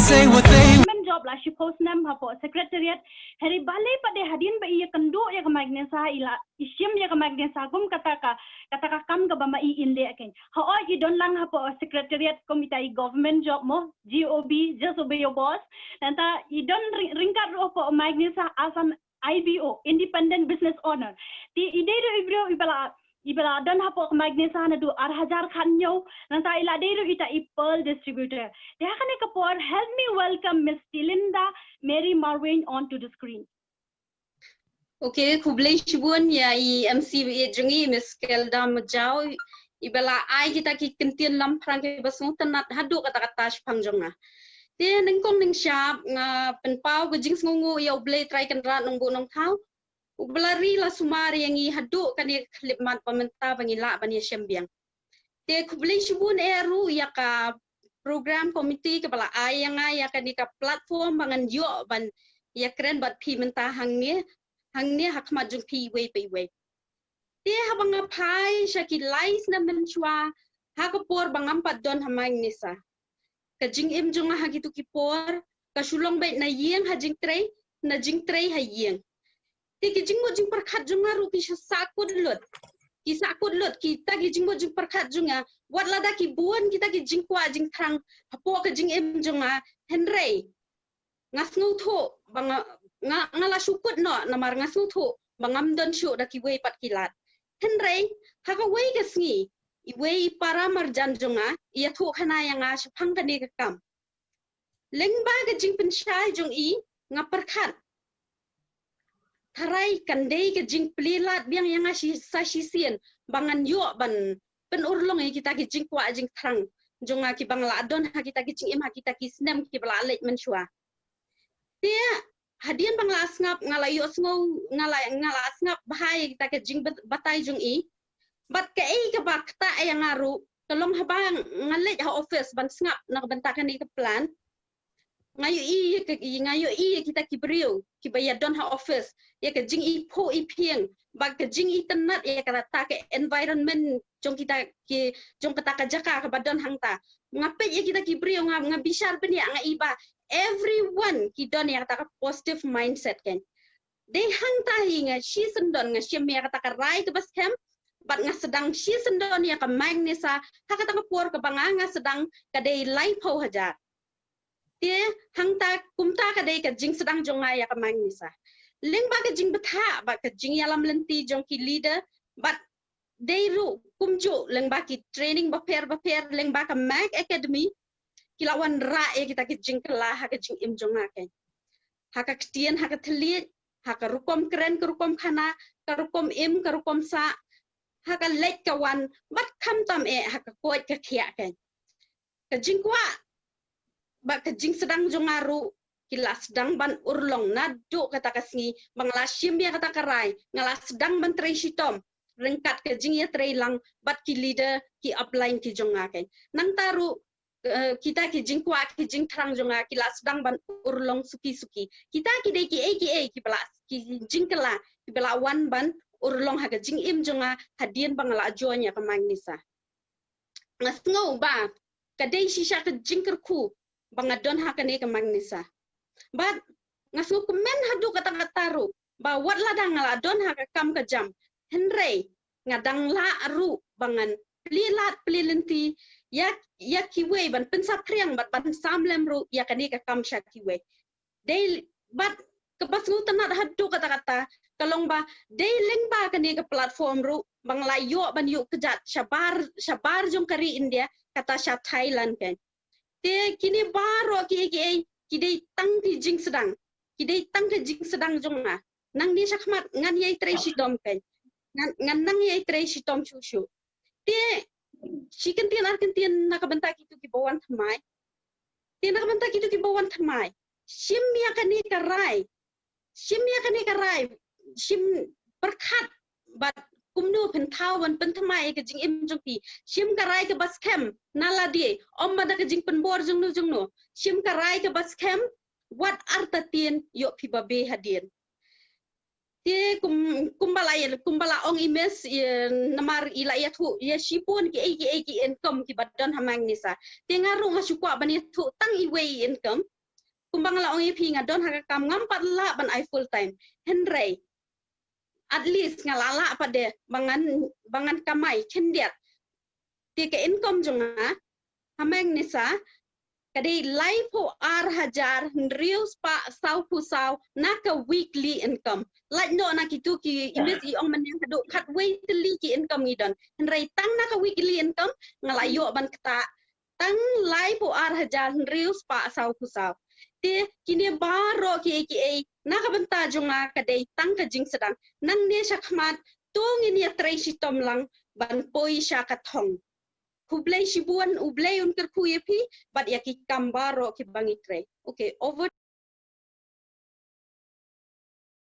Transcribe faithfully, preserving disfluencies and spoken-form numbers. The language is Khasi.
Government job la shiphew snem hapoh secretariat. Hynrei balei pat de hadien ba i ïakynduh ïa ka Magnesa, i la i shim ïa ka Magnesa kum kata ka, kata ka kam kaba ma i in leh kein. Hooid i don lang hapoh secretariat kum ita i government job mo, G O B, just obey your boss. Nangta i don ring-, ryngkat ruh hapoh Magnesa as an I B O, independent business owner. Te i dei ruh i briew iba la, iba la don hapoh ka Magnesa naduh ar hajar khathynñiew, nangta i la dei ruh ita i pearl distributor. Te ha kane ka por, help me welcome Miss Tilinda Mary Marwein onto the screen. Okay, khublei shibun ïa i M C ba ïeit jong ngi, Miss Kelda Majaw, iba la ai kita ki kyntien lamphrang kiba sngewtynnat haduh katta katta shaphang jong nga. Te nyngkong nyngshap nga pynpaw ka jingsngewnguh ïa U Blei Trai Kynrad Nongbuh Nongthaw, uba la ri la sumar ïa ngi haduh kane ka khyllipmat ba mynta ba ngi lah ban ïashem biang. Te khublei shibun eh ruh ïa ka program committee kaba la ai ïa nga ïa kane ka platform ba ngan ïoh ban ïakren bad phi mynta hangne, hangne ha khmat jong phi iwei pa iwei. Te haba nga phai sha ki lai snem mynshuwa, ha ka por ba ngam pat don ha Magnesa, ka jingim jong nga ha kitu ki por ka shu long beit na ïing ha jingtrei, na jingtrei ha ïing. Te ki jingmut jingpyrkhat jong nga ruh ki shu sahkut lut. Ki sahkut lut kita ki jingmut jingpyrkhat jong nga. Wat lada ki bun kita ki jingkwah jingthrang hapoh ka jingim jong nga, hynrei nga sngewthuh ba nga, nga, nga la shu kut noh namar nga sngewthuh ba ngam don shuh da kiwei pat ki lad. Hynrei ha kawei ka sngi, iwei i para marjan jong nga i ïathuh khana ïa nga shaphang kane ka kam. Lyngba ka jingpynshai jong i, nga pyrkhat tharai kan dei ka jingplie lad biang ïa nga shi, sa shisien ba ngan ïoh ban pynurlong ïa kita ki jingkwah jingthrang jong nga kiba nga la don ha kita ki jingim ha kita ki snem kiba la leit mynshuwa. Te hadien ba nga la sngap, nga la ïohsngew, nga la, nga la sngap bha ïa kita ki jingbatai jong i. Bad kaei kaba ktah ïa nga ruh ka long haba nga leit ha office ban sngap na ka bynta kane ka plan, nga ïohi ïa ka, nga ïohi ïa kita ki briew kiba ïadon ha office, ïa ka jingiphuh iphieng bad ka jingitynnat ïa kata ka environment jong kita ki, jong kata ka jaka kaba don hangta. Nga peit ïa kita ki briew, nga, nga bishar bniah, nga i ba everyone ki don ïa kata ka positive mindset kein. Dei hangta hi nga shisyndon nga shim ïa kata ka rai kaba skhem bad nga sdang shisyndon ïa ka Magnesa. Ha kata ka por kaba nga, nga sdang ka dei laiphew hajar. Te hangta kumta ka dei ka jingsdang jong nga ïa ka Magnesa. Lyngba ka jingbthah bad ka jingïalam lynti jong ki leader bad dei ruh kumjuh lyngba ki training bapher bapher lyngba ka Mag Academy, ki la wanrah ïa kita ki jingkylla ha ka jingim jong nga kein. Ha ka ktien, ha ka thylliej, ha ka rukom kren, ka rukom khana, ka rukom im, ka rukom sah, ha ka leit ka wan, bad khamtam eh ha ka koit ka khiah kein. Ka jingkwah bad ka jingsdang jong nga ruh ki la sdang ban urlong naduh kata ka sngi ba nga la shim ïa kata ka rai, nga la sdang ban trei shitom ryngkat ka jingïatreilang bad ki leader, ki upline ki jong nga kein. Nangta ruh, eh, kita ki jingkwah ki jingthrang jong nga ki la sdang ban urlong suki suki. Kita ki dei kiei kiei kiba la, ki jingkylla kiba la wan ban urlong ha ka jingim jong nga hadien ba nga la join ïa ka Magnesa. Nga sngew ba ka dei shisha ka jingkyrkhu ba nga don ha kane ka Magnesa. Bad nga sngewkmen haduh katta katta ruh ba wat lada nga la don ha ka kam ka jam, hynrei nga dang lah ruh ba ngan plie lad plie lynti ïa, ïa kiwei ban pynsaphriang bad ban sam lem ruh ïa kane ka kam sha kiwei. Dei bad kaba sngewtynnat haduh katta katta ka long ba dei lyngba kane ka platform ruh ba nga la ïoh ban ïuh kjat shabar, shabar jong ka ri India, kata sha Thailand kein. Te kine baroh kiei kiei ki dei tang ki jingsdang, ki dei tang ki jingsdang jong nga. Nangne shakhmat ngan ïai trei shitom kein. Ngan, ngan nang ïai trei shitom shuh shuh. Te shi kyntien ar kyntien na ka bynta kito kiba wan thymmai. Te na ka bynta kito kiba wan thymmai, shim ïa kane ka rai, shim ïa kane ka rai, shim pyrkhat bad kumno phin thaw ban pynthymmai ïa ka jingim jong phi. Shim ka rai kaba skhem na lade, ym mada ka jingpynbor jongno jongno. Shim ka rai kaba skhem, wat artatien ïoh phi babe hadien. Te kum, kumba la ïa, kumba la ong i Miss, ïa, namar i la ïathuh ïa shibun kiei kiei ki income kiba don ha Magnesa. Te nga ruh nga shu kwah ban ïathuh tang iwei i income. kumba nga la ong ïa phi, nga don ha ka kam, ngam pat lah ban ai full time. Hynrei at least nga la lah pat de ba ngan, ba ngan kamai khyndiat. Te ka income jong nga ha mynta ka dei laiphew ar hajar hynriew spah sawphew saw na ka weekly income. Lait noh na kitu ki, i miss i ong mynne haduh khatwei tylli ki income ngi don. Hynrei tang na ka weekly income nga la ïoh ban ktah tang laiphew ar hajar hynriew spah sawphew saw. Te kine baroh kiei kiei na ka bynta jong nga ka dei tang ka jingsdang. Nangne shakhmat to ngin ïatrei shitom lang ban poi sha ka thong. Khublei shibun, U Blei un kyrkhu ïa phi bad ïa ki kam baroh kiba ngi trei. Okay, over